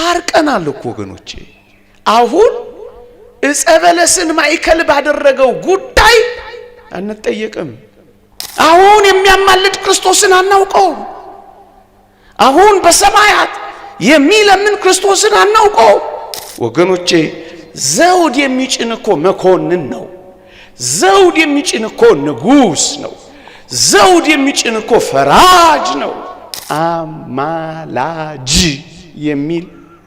ታርቀናል እኮ ወገኖቼ። አሁን ዕፀ በለስን ማዕከል ባደረገው ጉዳይ አንጠየቅም። አሁን የሚያማልድ ክርስቶስን አናውቀውም። አሁን በሰማያት የሚለምን ክርስቶስን አናውቀውም። ወገኖቼ ዘውድ የሚጭን እኮ መኮንን ነው። ዘውድ የሚጭን እኮ ንጉሥ ነው። ዘውድ የሚጭን እኮ ፈራጅ ነው። አማላጅ የሚል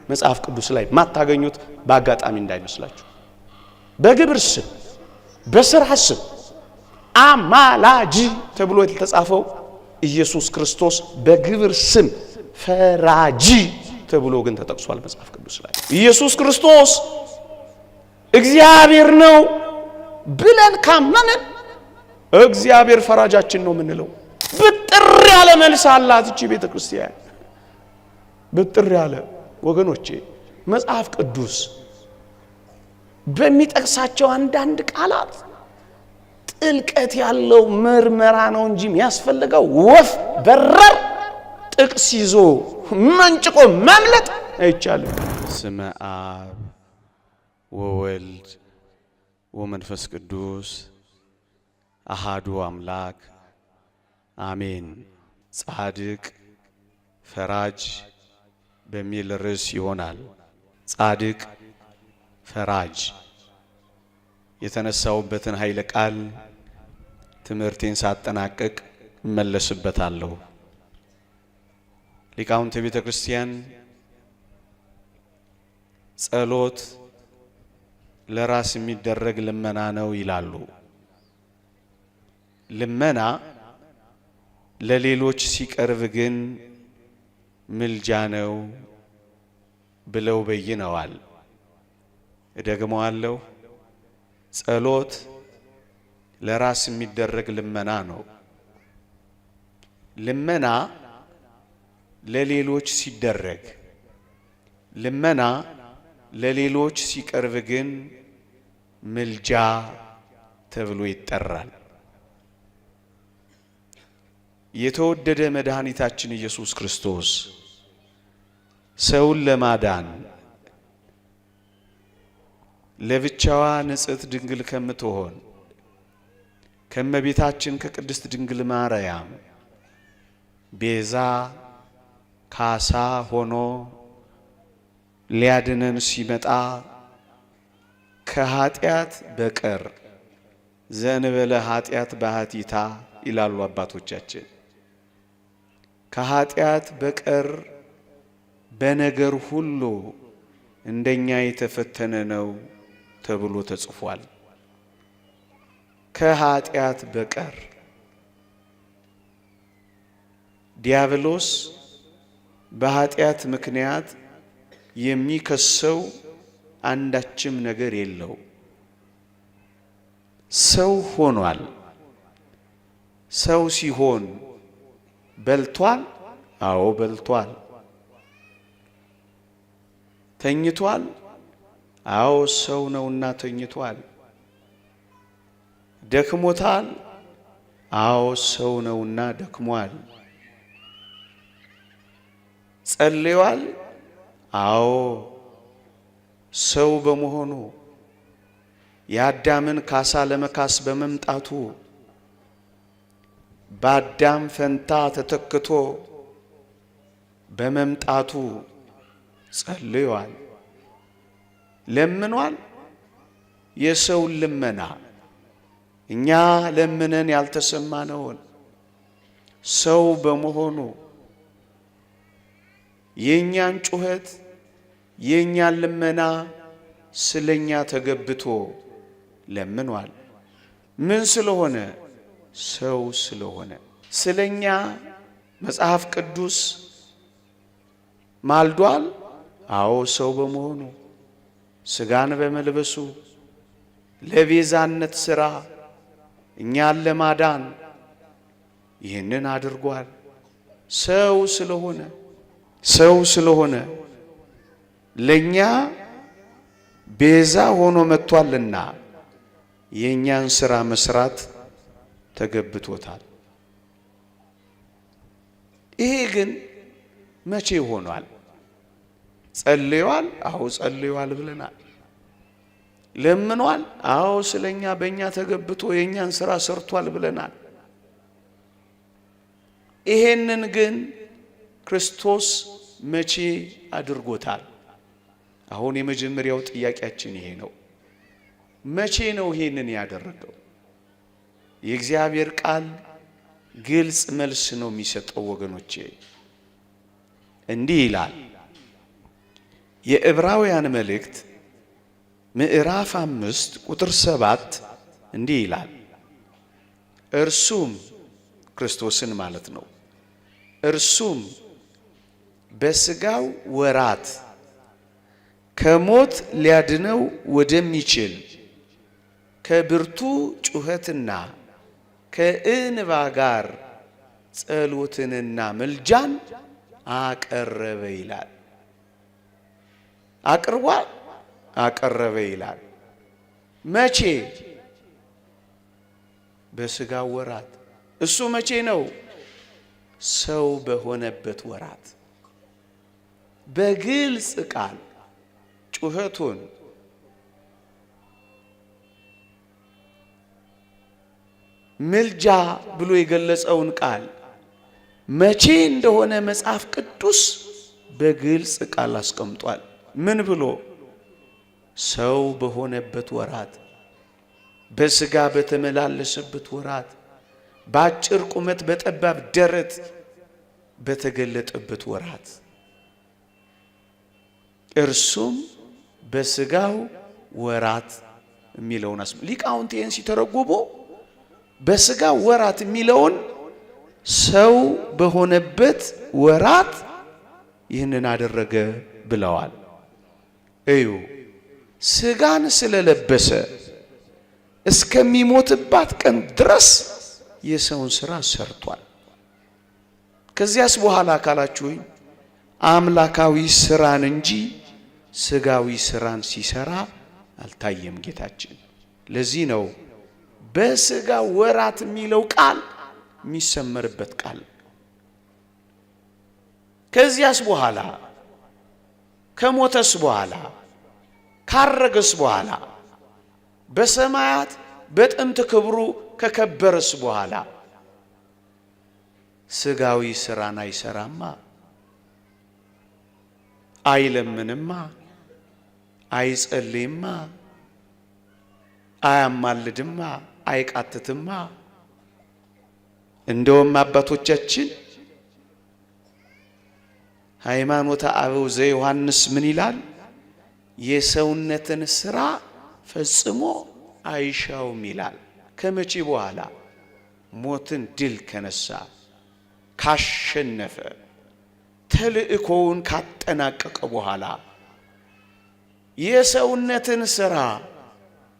መጽሐፍ ቅዱስ ላይ ማታገኙት በአጋጣሚ እንዳይመስላችሁ። በግብር ስም በስራ ስም አማላጅ ተብሎ የተጻፈው ኢየሱስ ክርስቶስ በግብር ስም ፈራጂ ተብሎ ግን ተጠቅሷል መጽሐፍ ቅዱስ ላይ። ኢየሱስ ክርስቶስ እግዚአብሔር ነው ብለን ካመንን እግዚአብሔር ፈራጃችን ነው የምንለው። ብጥር ያለ መልስ አላት እቺ ቤተ ክርስቲያን። ብጥር ያለ ወገኖቼ፣ መጽሐፍ ቅዱስ በሚጠቅሳቸው አንዳንድ ቃላት ጥልቀት ያለው ምርመራ ነው እንጂ የሚያስፈልገው ወፍ በረር ጥቅስ ይዞ መንጭቆ ማምለጥ አይቻልም። ስመ አብ ወወልድ ወመንፈስ ቅዱስ አሃዱ አምላክ አሜን። ጻድቅ ፈራጅ በሚል ርዕስ ይሆናል። ጻድቅ ፈራጅ የተነሳውበትን ኃይለ ቃል ትምህርቴን ሳጠናቅቅ እመለስበታለሁ። ሊቃውንተ ቤተ ክርስቲያን ጸሎት ለራስ የሚደረግ ልመና ነው ይላሉ። ልመና ለሌሎች ሲቀርብ ግን ምልጃ ነው ብለው በይነዋል። እደግመዋለሁ። ጸሎት ለራስ የሚደረግ ልመና ነው። ልመና ለሌሎች ሲደረግ፣ ልመና ለሌሎች ሲቀርብ ግን ምልጃ ተብሎ ይጠራል። የተወደደ መድኃኒታችን ኢየሱስ ክርስቶስ ሰውን ለማዳን ለብቻዋ ንጽሕት ድንግል ከምትሆን ከእመቤታችን ከቅድስት ድንግል ማርያም ቤዛ ካሳ ሆኖ ሊያድነን ሲመጣ ከኃጢአት በቀር ዘእንበለ ኃጢአት ባሕቲታ ይላሉ አባቶቻችን። ከኃጢአት በቀር በነገር ሁሉ እንደኛ የተፈተነ ነው ተብሎ ተጽፏል። ከኃጢአት በቀር ዲያብሎስ በኃጢአት ምክንያት የሚከሰው አንዳችም ነገር የለው። ሰው ሆኗል። ሰው ሲሆን በልቷል። አዎ በልቷል። ተኝቷል። አዎ ሰው ነውና ተኝቷል። ደክሞታል። አዎ ሰው ነውና ደክሟል። ጸልዮአል። አዎ ሰው በመሆኑ የአዳምን ካሳ ለመካስ በመምጣቱ በአዳም ፈንታ ተተክቶ በመምጣቱ ጸልዮአል፣ ለምኗል። የሰውን ልመና እኛ ለምነን ያልተሰማነውን ሰው በመሆኑ የእኛን ጩኸት የእኛን ልመና ስለኛ ተገብቶ ለምኗል። ምን ስለሆነ? ሰው ስለሆነ። ስለኛ መጽሐፍ ቅዱስ ማልዷል። አዎ ሰው በመሆኑ ስጋን በመልበሱ ለቤዛነት ሥራ እኛን ለማዳን ይህንን አድርጓል። ሰው ስለሆነ ሰው ስለሆነ ለእኛ ቤዛ ሆኖ መጥቷልና የእኛን ሥራ መስራት ተገብቶታል። ይሄ ግን መቼ ሆኗል? ጸልዮአል? አዎ ጸልዮአል ብለናል። ለምኗል? አዎ ስለኛ በእኛ ተገብቶ የእኛን ስራ ሰርቷል ብለናል። ይሄንን ግን ክርስቶስ መቼ አድርጎታል? አሁን የመጀመሪያው ጥያቄያችን ይሄ ነው። መቼ ነው ይሄንን ያደረገው? የእግዚአብሔር ቃል ግልጽ መልስ ነው የሚሰጠው ወገኖቼ። እንዲህ ይላል የዕብራውያን መልእክት ምዕራፍ 5 ቁጥር 7 እንዲህ ይላል፣ እርሱም ክርስቶስን ማለት ነው። እርሱም በሥጋው ወራት ከሞት ሊያድነው ወደሚችል ከብርቱ ጩኸትና ከእንባ ጋር ጸሎትንና ምልጃን አቀረበ ይላል። አቅርቧል፣ አቀረበ ይላል። መቼ? በሥጋው ወራት። እሱ መቼ ነው? ሰው በሆነበት ወራት በግልጽ ቃል ጩኸቱን ምልጃ ብሎ የገለጸውን ቃል መቼ እንደሆነ መጽሐፍ ቅዱስ በግልጽ ቃል አስቀምጧል። ምን ብሎ? ሰው በሆነበት ወራት፣ በሥጋ በተመላለሰበት ወራት፣ በአጭር ቁመት በጠባብ ደረት በተገለጠበት ወራት እርሱም በሥጋው ወራት የሚለውን ሊቃውንት ይህን ሲተረጉሙ በሥጋው ወራት የሚለውን ሰው በሆነበት ወራት ይህንን አደረገ ብለዋል። እዩ፣ ሥጋን ስለለበሰ እስከሚሞትባት ቀን ድረስ የሰውን ስራ ሰርቷል። ከዚያስ በኋላ ካላችሁኝ አምላካዊ ስራን እንጂ ስጋዊ ስራን ሲሰራ አልታየም ጌታችን። ለዚህ ነው በስጋ ወራት የሚለው ቃል የሚሰመርበት ቃል። ከዚያስ በኋላ ከሞተስ በኋላ ካረገስ በኋላ በሰማያት በጥንት ክብሩ ከከበረስ በኋላ ስጋዊ ስራን አይሰራማ፣ አይለምንማ፣ አይጸልይማ፣ አያማልድማ፣ አይቃትትማ። እንደውም አባቶቻችን ሃይማኖተ አበው ዘዮሐንስ ምን ይላል? የሰውነትን ስራ ፈጽሞ አይሻውም ይላል። ከመቼ በኋላ? ሞትን ድል ከነሳ፣ ካሸነፈ፣ ተልእኮውን ካጠናቀቀ በኋላ የሰውነትን ስራ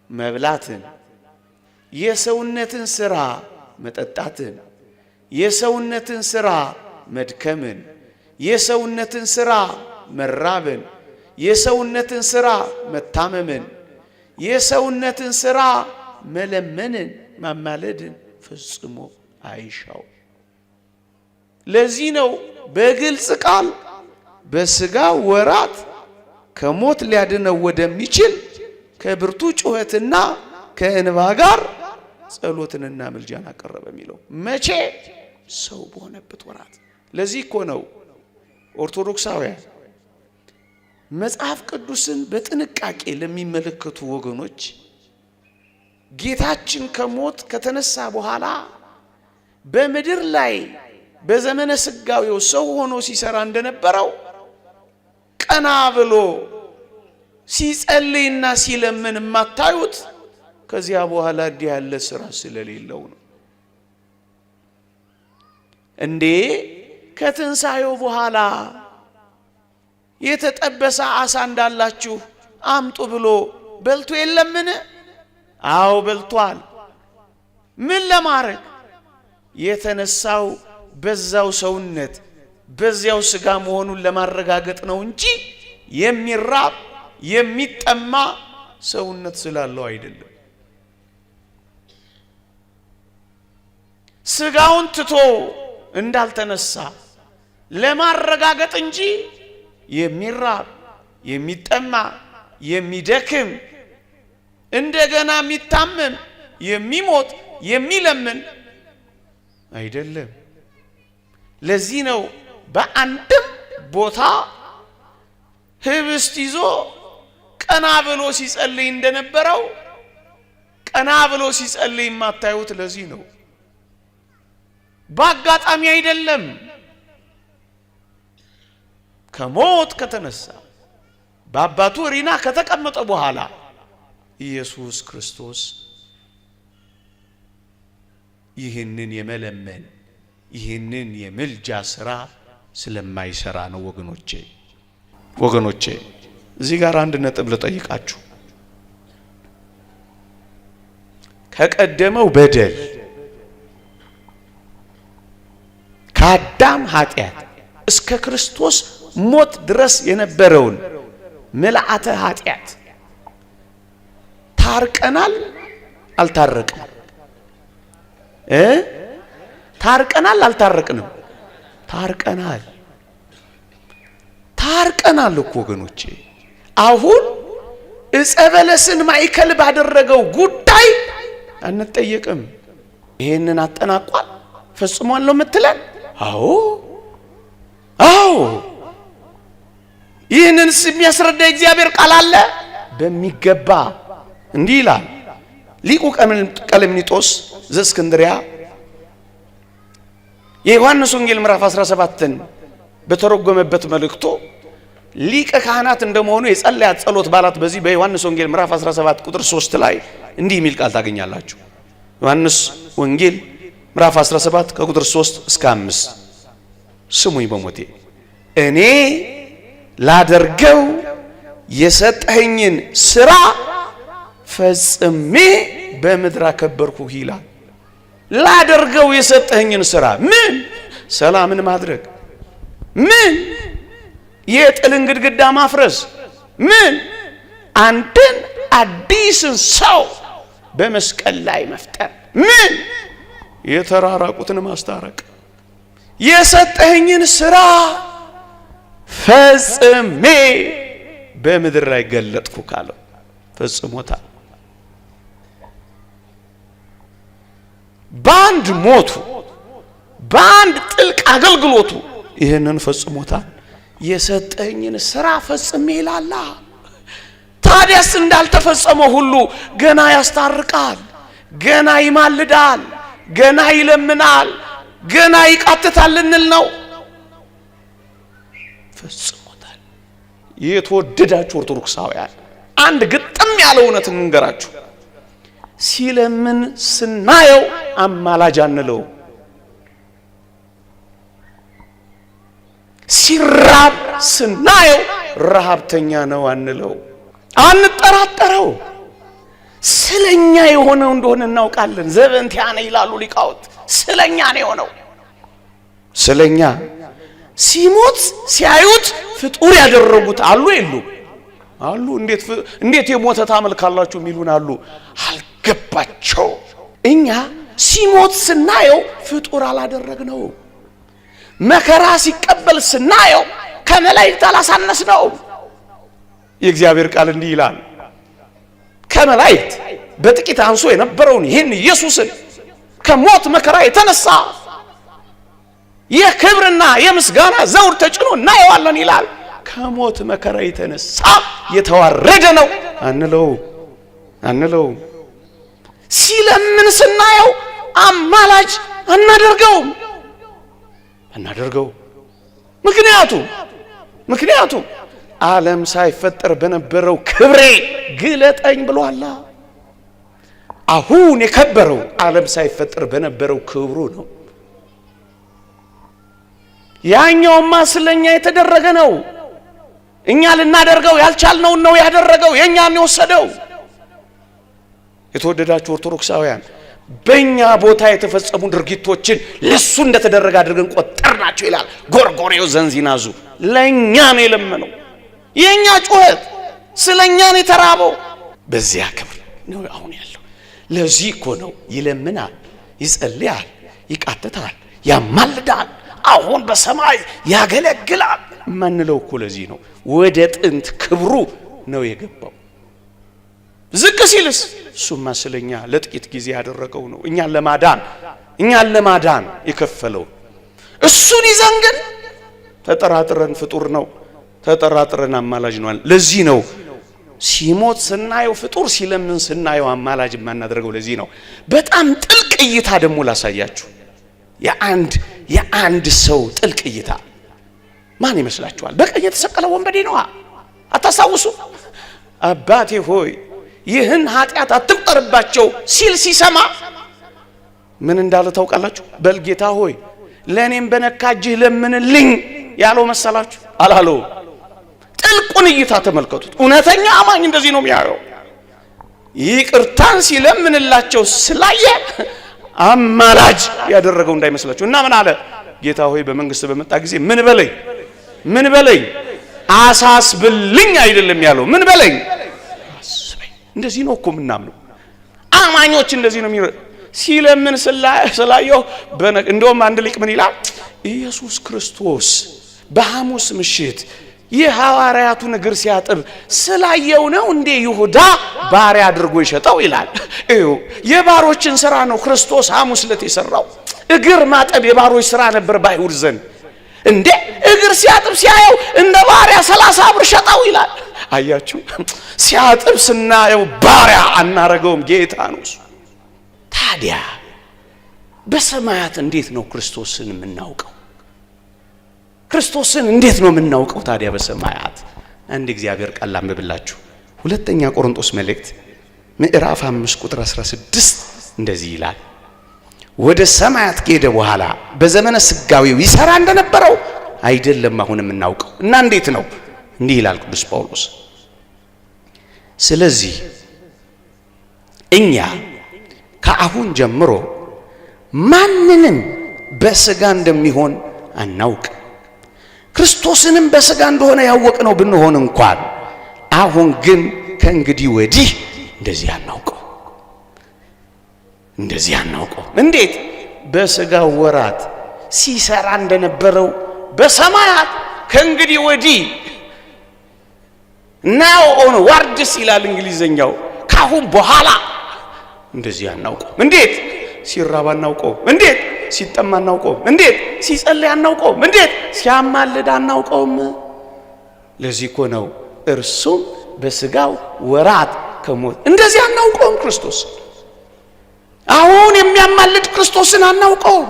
መብላትን፣ የሰውነትን ስራ መጠጣትን፣ የሰውነትን ስራ መድከምን፣ የሰውነትን ስራ መራብን፣ የሰውነትን ስራ መታመምን፣ የሰውነትን ስራ መለመንን፣ ማማለድን ፈጽሞ አይሻው። ለዚህ ነው በግልጽ ቃል በስጋ ወራት ከሞት ሊያድነው ወደሚችል ከብርቱ ጩኸትና ከእንባ ጋር ጸሎትንና ምልጃን አቀረበ የሚለው። መቼ? ሰው በሆነበት ወራት። ለዚህ እኮ ነው ኦርቶዶክሳውያን መጽሐፍ ቅዱስን በጥንቃቄ ለሚመለከቱ ወገኖች ጌታችን ከሞት ከተነሳ በኋላ በምድር ላይ በዘመነ ስጋዌው ሰው ሆኖ ሲሰራ እንደነበረው ቀና ብሎ ሲጸልይና ሲለምን የማታዩት ከዚያ በኋላ እንዲህ ያለ ስራ ስለሌለው ነው። እንዴ ከትንሣኤው በኋላ የተጠበሰ አሳ እንዳላችሁ አምጡ ብሎ በልቶ የለምን? አዎ በልቷል። ምን ለማድረግ? የተነሳው በዛው ሰውነት በዚያው ስጋ መሆኑን ለማረጋገጥ ነው እንጂ የሚራብ የሚጠማ ሰውነት ስላለው አይደለም። ስጋውን ትቶ እንዳልተነሳ ለማረጋገጥ እንጂ የሚራብ የሚጠማ፣ የሚደክም፣ እንደገና የሚታመም፣ የሚሞት፣ የሚለምን አይደለም። ለዚህ ነው በአንድም ቦታ ህብስት ይዞ ቀና ብሎ ሲጸልይ እንደነበረው ቀና ብሎ ሲጸልይ የማታዩት ለዚህ ነው። በአጋጣሚ አይደለም። ከሞት ከተነሳ በአባቱ ሪና ከተቀመጠ በኋላ ኢየሱስ ክርስቶስ ይህንን የመለመን ይህንን የምልጃ ስራ ስለማይሰራ ነው። ወገኖቼ ወገኖቼ እዚህ ጋር አንድ ነጥብ ልጠይቃችሁ። ከቀደመው በደል ከአዳም ኃጢአት እስከ ክርስቶስ ሞት ድረስ የነበረውን ምልአተ ኃጢአት ታርቀናል? አልታረቅንም? ታርቀናል? አልታረቅንም? ታርቀናል። ታርቀናል እኮ ወገኖቼ። አሁን ዕፀ በለስን ማዕከል ባደረገው ጉዳይ አንጠየቅም። ይሄንን አጠናቋል ፈጽሟል ነው የምትለን? አዎ አዎ። ይህንንስ የሚያስረዳ የእግዚአብሔር ቃል አለ በሚገባ። እንዲህ ይላል ሊቁ ቀለምኒጦስ ዘእስክንድርያ የዮሐንስ ወንጌል ምዕራፍ 17ን በተረጎመበት መልእክቱ ሊቀ ካህናት እንደመሆኑ የጸለያት ጸሎት ባላት በዚህ በዮሐንስ ወንጌል ምዕራፍ 17 ቁጥር 3 ላይ እንዲህ የሚል ቃል ታገኛላችሁ። ዮሐንስ ወንጌል ምዕራፍ 17 ከቁጥር 3 እስከ 5 ስሙኝ በሞቴ። እኔ ላደርገው የሰጠኸኝን ስራ ፈጽሜ በምድር አከበርኩህ ይላል። ላደርገው የሰጠኸኝን ስራ ምን? ሰላምን ማድረግ፣ ምን? የጥልን ግድግዳ ማፍረስ፣ ምን? አንድን አዲስን ሰው በመስቀል ላይ መፍጠር፣ ምን? የተራራቁትን ማስታረቅ። የሰጠኸኝን ስራ ፈጽሜ በምድር ላይ ገለጥኩ ካለው ፈጽሞታል። በአንድ ሞቱ በአንድ ጥልቅ አገልግሎቱ ይህንን ፈጽሞታል። የሰጠኝን ስራ ፈጽሜ ይላላ። ታዲያስ እንዳልተፈጸመ ሁሉ ገና ያስታርቃል፣ ገና ይማልዳል፣ ገና ይለምናል፣ ገና ይቃትታል ልንል ነው? ፈጽሞታል። የተወደዳችሁ ኦርቶዶክሳውያን አንድ ግጥም ያለ እውነት እንንገራችሁ። ሲለምን ስናየው አማላጅ አንለው። ሲራብ ስናየው ረሃብተኛ ነው አንለው፣ አንጠራጠረው። ስለኛ የሆነው እንደሆነ እናውቃለን። ዘበንቲያነ ይላሉ ሊቃውንት። ስለኛ ነው የሆነው። ስለኛ ሲሞት ሲያዩት ፍጡር ያደረጉት አሉ የሉ? አሉ። እንዴት የሞተ ታመልካላችሁ የሚሉን አሉ። አልገባቸው። እኛ ሲሞት ስናየው ፍጡር አላደረግነው። መከራ ሲቀበል ስናየው ከመላእክት አላሳነስነው። የእግዚአብሔር ቃል እንዲህ ይላል፣ ከመላእክት በጥቂት አንሶ የነበረውን ይህን ኢየሱስን ከሞት መከራ የተነሳ የክብርና የምስጋና ዘውድ ተጭኖ እናየዋለን ይላል። ከሞት መከራ የተነሳ የተዋረደ ነው አንለው አንለው። ሲለምን ስናየው አማላጅ አናደርገውም አናደርገው። ምክንያቱም ዓለም ሳይፈጠር በነበረው ክብሬ ግለጠኝ ብሏላ። አሁን የከበረው ዓለም ሳይፈጠር በነበረው ክብሩ ነው። ያኛውማ ስለኛ የተደረገ ነው። እኛ ልናደርገው ያልቻልነውን ነው ያደረገው፣ የኛን የወሰደው። የተወደዳችሁ ኦርቶዶክሳውያን በእኛ ቦታ የተፈጸሙ ድርጊቶችን ለሱ እንደተደረገ አድርገን ቆጠርናቸው ይላል ጎርጎርዮስ ዘንዚናዙ። ለእኛ ነው የለመነው። የእኛ ጩኸት ስለኛ ነው የተራበው። በዚያ ክብር ነው አሁን ያለው። ለዚህ እኮ ነው ይለምናል፣ ይጸልያል፣ ይቃትታል፣ ያማልዳል። አሁን በሰማይ ያገለግላል። የማንለው እኮ ለዚህ ነው። ወደ ጥንት ክብሩ ነው የገባው። ዝቅ ሲልስ እሱማ ስለኛ ለጥቂት ጊዜ ያደረገው ነው። እኛን ለማዳን የከፈለው። እሱን ይዘን ግን ተጠራጥረን ፍጡር ነው፣ ተጠራጥረን አማላጅ ነው። ለዚህ ነው ሲሞት ስናየው ፍጡር፣ ሲለምን ስናየው አማላጅ የማናደርገው ለዚህ ነው። በጣም ጥልቅ እይታ ደግሞ ላሳያችሁ። የአንድ ሰው ጥልቅ እይታ ማን ይመስላችኋል? በቀኝ የተሰቀለው ወንበዴ ነዋ። አታስታውሱ? አባቴ ሆይ ይህን ኃጢአት አትቁጠርባቸው ሲል ሲሰማ ምን እንዳለ ታውቃላችሁ? በል ጌታ ሆይ ለእኔም በነካ እጅህ ለምንልኝ ያለው መሰላችሁ? አላለው። ጥልቁን እይታ ተመልከቱት። እውነተኛ አማኝ እንደዚህ ነው የሚያየው። ይቅርታን ሲለምንላቸው ስላየ አማላጅ ያደረገው እንዳይመስላችሁ። እና ምን አለ? ጌታ ሆይ በመንግስት በመጣ ጊዜ ምን በለኝ፣ ምን በለኝ፣ አሳስብልኝ አይደለም ያለው፣ ምን በለኝ፣ አስበኝ። እንደዚህ ነው እኮ የምናምነው አማኞች፣ እንደዚህ ነው የሚረ ሲለምን ስላየው። እንደውም አንድ ሊቅ ምን ይላል? ኢየሱስ ክርስቶስ በሐሙስ ምሽት የሐዋርያቱን እግር ሲያጥብ ስላየው ነው እንዴ ይሁዳ ባሪያ አድርጎ ይሸጠው ይላል። እዩ፣ የባሮችን ስራ ነው ክርስቶስ ሐሙስ ዕለት የሰራው። እግር ማጠብ የባሮች ስራ ነበር በአይሁድ ዘንድ። እንዴ እግር ሲያጥብ ሲያየው እንደ ባሪያ 30 ብር ሸጠው ይላል። አያችሁ፣ ሲያጥብ ስናየው ባሪያ አናረገውም፣ ጌታ ነው እሱ። ታዲያ በሰማያት እንዴት ነው ክርስቶስን የምናውቀው? ክርስቶስን እንዴት ነው የምናውቀው ታዲያ በሰማያት? አንድ እግዚአብሔር ቃል ላንብብላችሁ። ሁለተኛ ቆሮንቶስ መልእክት ምዕራፍ 5 ቁጥር 16 እንደዚህ ይላል። ወደ ሰማያት ከሄደ በኋላ በዘመነ ስጋዊው ይሰራ እንደነበረው አይደለም አሁን የምናውቀው። እና እንዴት ነው? እንዲህ ይላል ቅዱስ ጳውሎስ። ስለዚህ እኛ ከአሁን ጀምሮ ማንንም በስጋ እንደሚሆን አናውቅ። ክርስቶስንም በስጋ እንደሆነ ያወቅነው ብንሆን እንኳን አሁን ግን ከእንግዲህ ወዲህ እንደዚህ አናውቀው፣ እንደዚህ አናውቀው። እንዴት? በስጋው ወራት ሲሰራ እንደነበረው በሰማያት ከእንግዲህ ወዲህ፣ now onwards ይላል እንግሊዘኛው። ካሁን በኋላ እንደዚህ አናውቀው። እንዴት? ሲራብ አናውቀውም። እንዴት? ሲጠማ አናውቀውም። እንዴት? ሲጸልይ አናውቀውም። እንዴት? ሲያማልድ አናውቀውም። ለዚህ እኮ ነው እርሱም በስጋው ወራት ከሞት፣ እንደዚህ አናውቀውም። ክርስቶስ አሁን የሚያማልድ ክርስቶስን አናውቀውም።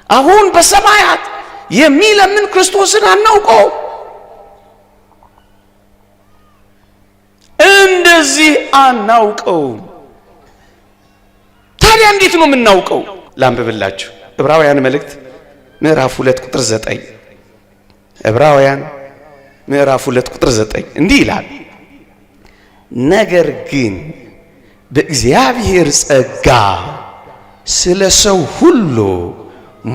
አሁን በሰማያት የሚለምን ክርስቶስን አናውቀውም። እንደዚህ አናውቀውም። ታዲያ እንዴት ነው የምናውቀው? ላንብብላችሁ። ዕብራውያን መልእክት ምዕራፍ 2 ቁጥር 9፣ ዕብራውያን ምዕራፍ 2 ቁጥር 9 እንዲህ ይላል። ነገር ግን በእግዚአብሔር ጸጋ ስለ ሰው ሁሉ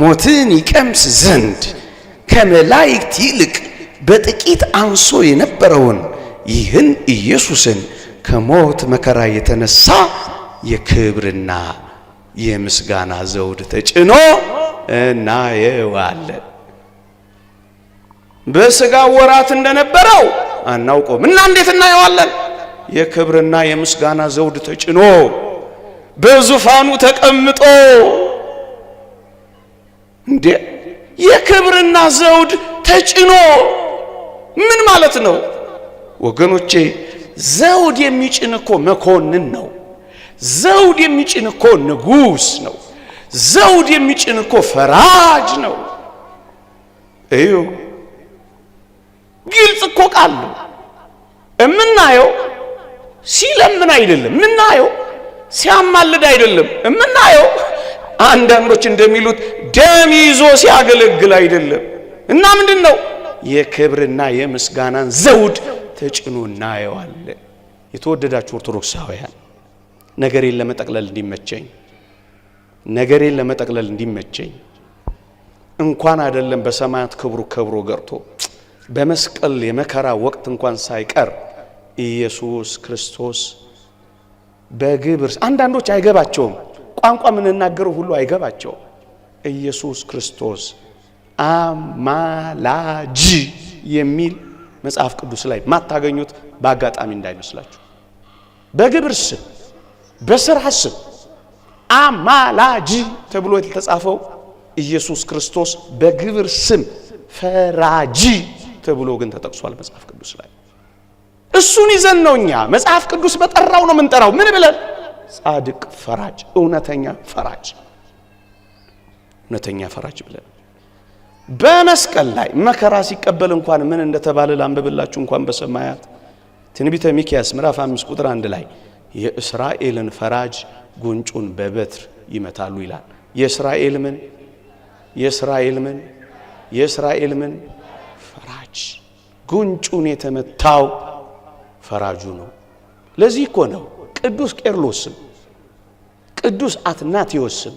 ሞትን ይቀምስ ዘንድ ከመላእክት ይልቅ በጥቂት አንሶ የነበረውን ይህን ኢየሱስን ከሞት መከራ የተነሳ የክብርና የምስጋና ዘውድ ተጭኖ እናየዋለን። በስጋ ወራት እንደነበረው አናውቀውም እና እንዴት እናየዋለን? የክብርና የምስጋና ዘውድ ተጭኖ በዙፋኑ ተቀምጦ። እንዴ፣ የክብርና ዘውድ ተጭኖ ምን ማለት ነው ወገኖቼ? ዘውድ የሚጭን እኮ መኮንን ነው። ዘውድ የሚጭን እኮ ንጉሥ ነው። ዘውድ የሚጭን እኮ ፈራጅ ነው። እዩ፣ ግልጽ እኮ ቃል ነው። የምናየው ሲለምን አይደለም። የምናየው ሲያማልድ አይደለም። የምናየው አንዳንዶች እንደሚሉት ደም ይዞ ሲያገለግል አይደለም። እና ምንድን ነው? የክብርና የምስጋናን ዘውድ ተጭኖ እናየዋለን። የተወደዳችሁ ኦርቶዶክሳውያን፣ ነገሬን ለመጠቅለል እንዲመቸኝ እንኳን አይደለም በሰማያት ክብሩ ከብሮ ገርቶ በመስቀል የመከራ ወቅት እንኳን ሳይቀር ኢየሱስ ክርስቶስ በግብር፣ አንዳንዶች አይገባቸውም፣ ቋንቋ የምንናገረው ሁሉ አይገባቸውም። ኢየሱስ ክርስቶስ አማላጅ የሚል መጽሐፍ ቅዱስ ላይ ማታገኙት በአጋጣሚ እንዳይመስላችሁ። በግብር ስም በስራ ስም አማላጅ ተብሎ የተጻፈው ኢየሱስ ክርስቶስ በግብር ስም ፈራጂ ተብሎ ግን ተጠቅሷል መጽሐፍ ቅዱስ ላይ። እሱን ይዘን ነው እኛ መጽሐፍ ቅዱስ በጠራው ነው የምንጠራው። ምን ብለን? ጻድቅ ፈራጅ፣ እውነተኛ ፈራጅ፣ እውነተኛ ፈራጅ ብለን። በመስቀል ላይ መከራ ሲቀበል እንኳን ምን እንደተባለ ላንብብላችሁ። እንኳን በሰማያት ትንቢተ ሚክያስ ምዕራፍ 5 ቁጥር 1 ላይ የእስራኤልን ፈራጅ ጉንጩን በበትር ይመታሉ ይላል። የእስራኤል ምን? የእስራኤል ምን? የእስራኤል ምን? ፈራጅ። ጉንጩን የተመታው ፈራጁ ነው። ለዚህ እኮ ነው ቅዱስ ቄርሎስም ቅዱስ አትናቴዎስም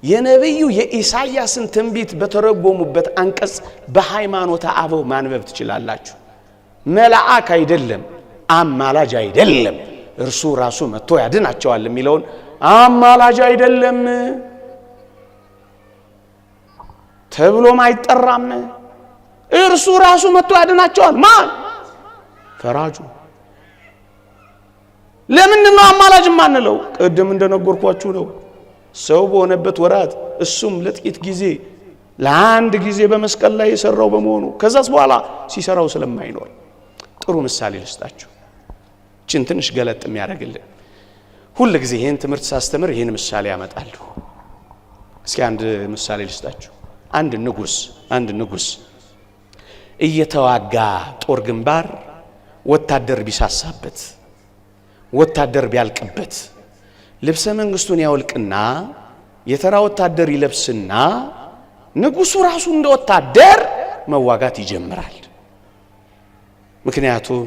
የነቢዩ የኢሳይያስን ትንቢት በተረጎሙበት አንቀጽ በሃይማኖተ አበው ማንበብ ትችላላችሁ። መልአክ አይደለም፣ አማላጅ አይደለም፣ እርሱ ራሱ መጥቶ ያድናቸዋል የሚለውን አማላጅ አይደለም ተብሎም አይጠራም። እርሱ ራሱ መጥቶ ያድናቸዋል። ማን? ፈራጁ። ለምንድን ነው አማላጅ የማንለው? ቅድም እንደነገርኳችሁ ነው። ሰው በሆነበት ወራት እሱም ለጥቂት ጊዜ ለአንድ ጊዜ በመስቀል ላይ የሰራው በመሆኑ ከዛስ በኋላ ሲሰራው ስለማይኖር። ጥሩ ምሳሌ ልስጣችሁ፣ ችን ትንሽ ገለጥ የሚያደርግልን። ሁል ጊዜ ይህን ትምህርት ሳስተምር ይህን ምሳሌ ያመጣለሁ። እስኪ አንድ ምሳሌ ልስጣችሁ። አንድ ንጉስ እየተዋጋ ጦር ግንባር ወታደር ቢሳሳበት፣ ወታደር ቢያልቅበት፣ ልብሰ መንግስቱን ያወልቅና የተራ ወታደር ይለብስና ንጉሱ ራሱ እንደ ወታደር መዋጋት ይጀምራል። ምክንያቱም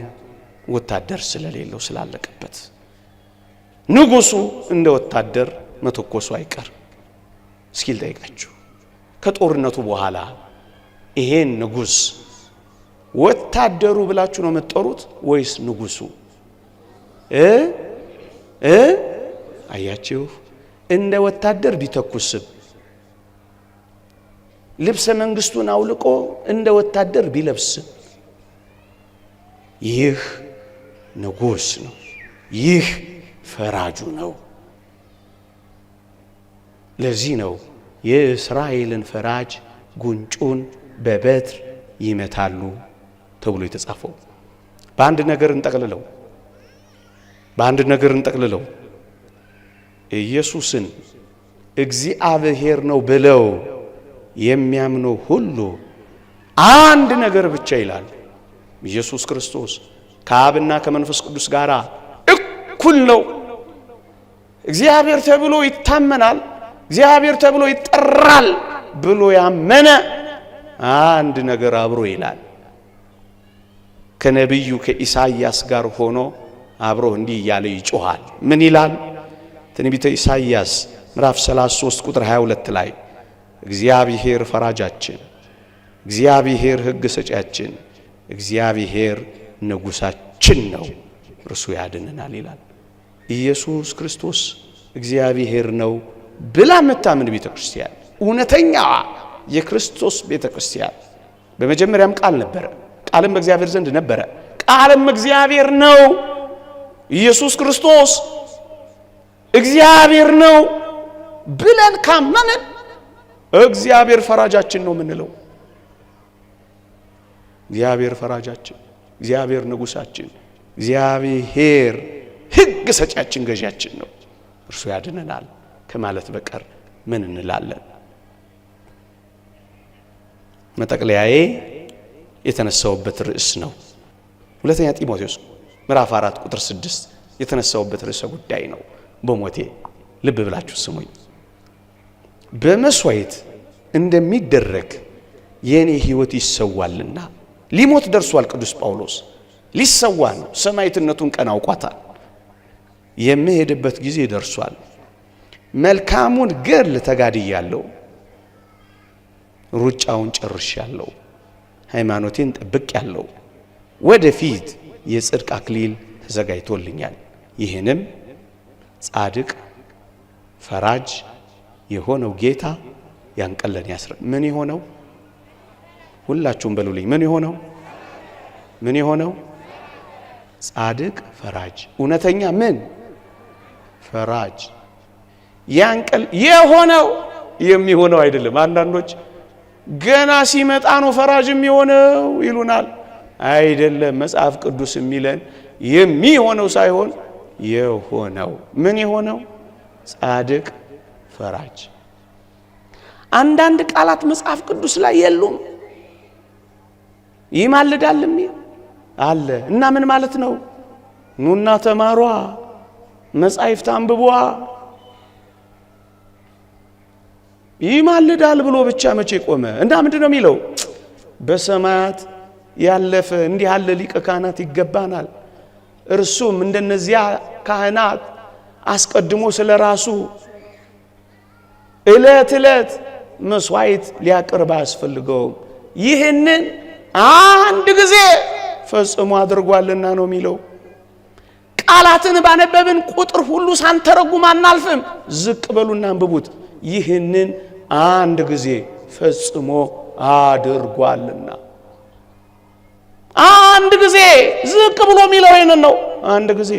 ወታደር ስለሌለው፣ ስላለቀበት ንጉሱ እንደ ወታደር መተኮሱ አይቀርም። እስኪ ልጠይቃችሁ፣ ከጦርነቱ በኋላ ይሄን ንጉስ ወታደሩ ብላችሁ ነው የምትጠሩት ወይስ ንጉሱ? እ እ አያችሁ፣ እንደ ወታደር ቢተኩስም፣ ልብሰ መንግስቱን አውልቆ እንደ ወታደር ቢለብስም ይህ ንጉስ ነው። ይህ ፈራጁ ነው። ለዚህ ነው የእስራኤልን ፈራጅ ጉንጩን በበትር ይመታሉ ተብሎ የተጻፈው። በአንድ ነገር እንጠቅልለው፣ በአንድ ነገር እንጠቅልለው። ኢየሱስን እግዚአብሔር ነው ብለው የሚያምኑ ሁሉ አንድ ነገር ብቻ ይላሉ። ኢየሱስ ክርስቶስ ከአብና ከመንፈስ ቅዱስ ጋር እኩል ነው። እግዚአብሔር ተብሎ ይታመናል፣ እግዚአብሔር ተብሎ ይጠራል ብሎ ያመነ አንድ ነገር አብሮ ይላል። ከነቢዩ ከኢሳይያስ ጋር ሆኖ አብሮ እንዲህ እያለ ይጮኻል። ምን ይላል? ትንቢተ ኢሳይያስ ምዕራፍ 33 ቁጥር 22 ላይ እግዚአብሔር ፈራጃችን፣ እግዚአብሔር ሕግ ሰጪያችን፣ እግዚአብሔር ንጉሳችን ነው፣ እርሱ ያድነናል ይላል። ኢየሱስ ክርስቶስ እግዚአብሔር ነው ብላ የምታምን ቤተ ክርስቲያን፣ እውነተኛዋ የክርስቶስ ቤተ ክርስቲያን፣ በመጀመሪያም ቃል ነበረ፣ ቃልም በእግዚአብሔር ዘንድ ነበረ፣ ቃልም እግዚአብሔር ነው። ኢየሱስ ክርስቶስ እግዚአብሔር ነው ብለን ካመንን እግዚአብሔር ፈራጃችን ነው የምንለው። እግዚአብሔር ፈራጃችን፣ እግዚአብሔር ንጉሳችን፣ እግዚአብሔር ሕግ ሰጪያችን፣ ገዢያችን ነው። እርሱ ያድነናል ከማለት በቀር ምን እንላለን? መጠቅለያዬ የተነሳውበት ርዕስ ነው። ሁለተኛ ጢሞቴዎስ ምዕራፍ 4 ቁጥር 6 የተነሳውበት ርዕሰ ጉዳይ ነው። በሞቴ ልብ ብላችሁ ስሙኝ። በመስዋዕት እንደሚደረግ የእኔ ሕይወት ይሰዋልና። ሊሞት ደርሷል። ቅዱስ ጳውሎስ ሊሰዋ ነው። ሰማዕትነቱን ቀን አውቋታል። የምሄድበት ጊዜ ደርሷል። መልካሙን ገድል ተጋድያለሁ፣ ሩጫውን ጨርሻለሁ፣ ሃይማኖቴን ጠብቄያለሁ። ወደፊት የጽድቅ አክሊል ተዘጋጅቶልኛል። ይህንም ጻድቅ ፈራጅ የሆነው ጌታ ያን ቀን ለእኔ ያስረ ምን የሆነው? ሁላችሁም በሉልኝ። ምን የሆነው? ምን የሆነው? ጻድቅ ፈራጅ፣ እውነተኛ ምን ፈራጅ። ያን ቀን የሆነው የሚሆነው አይደለም። አንዳንዶች ገና ሲመጣ ነው ፈራጅ የሚሆነው ይሉናል። አይደለም። መጽሐፍ ቅዱስ የሚለን የሚሆነው ሳይሆን የሆነው። ምን የሆነው? ጻድቅ ፈራጅ። አንዳንድ ቃላት መጽሐፍ ቅዱስ ላይ የሉም። ይማልዳል የሚል አለ እና ምን ማለት ነው? ኑና ተማሯ፣ መጻሕፍት አንብቧ። ይማልዳል ብሎ ብቻ መቼ ቆመ? እና ምንድን ነው የሚለው? በሰማያት ያለፈ እንዲህ ያለ ሊቀ ካህናት ይገባናል። እርሱም እንደነዚያ ካህናት አስቀድሞ ስለ ራሱ ዕለት ዕለት መስዋዕት ሊያቀርብ አያስፈልገውም። ይህንን አንድ ጊዜ ፈጽሞ አድርጓልና ነው የሚለው። ቃላትን ባነበብን ቁጥር ሁሉ ሳንተረጉም አናልፍም። ዝቅ በሉና አንብቡት። ይህንን አንድ ጊዜ ፈጽሞ አድርጓልና። አንድ ጊዜ ዝቅ ብሎ የሚለው ይህንን ነው። አንድ ጊዜ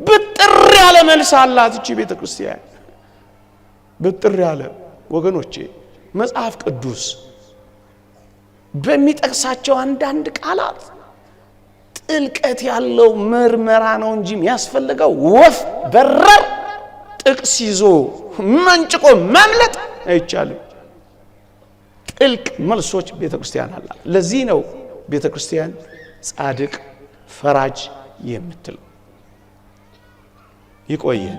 ብጥር ያለ መልስ አላት እቺ ቤተ ክርስቲያን። ብጥር ያለ ወገኖቼ፣ መጽሐፍ ቅዱስ በሚጠቅሳቸው አንዳንድ ቃላት ጥልቀት ያለው ምርመራ ነው እንጂ የሚያስፈልገው ወፍ በረር ጥቅስ ይዞ መንጭቆ መምለጥ አይቻልም። ጥልቅ መልሶች ቤተ ክርስቲያን አላት። ለዚህ ነው ቤተ ክርስቲያን ጻድቅ ፈራጅ የምትለው። ይቆየን።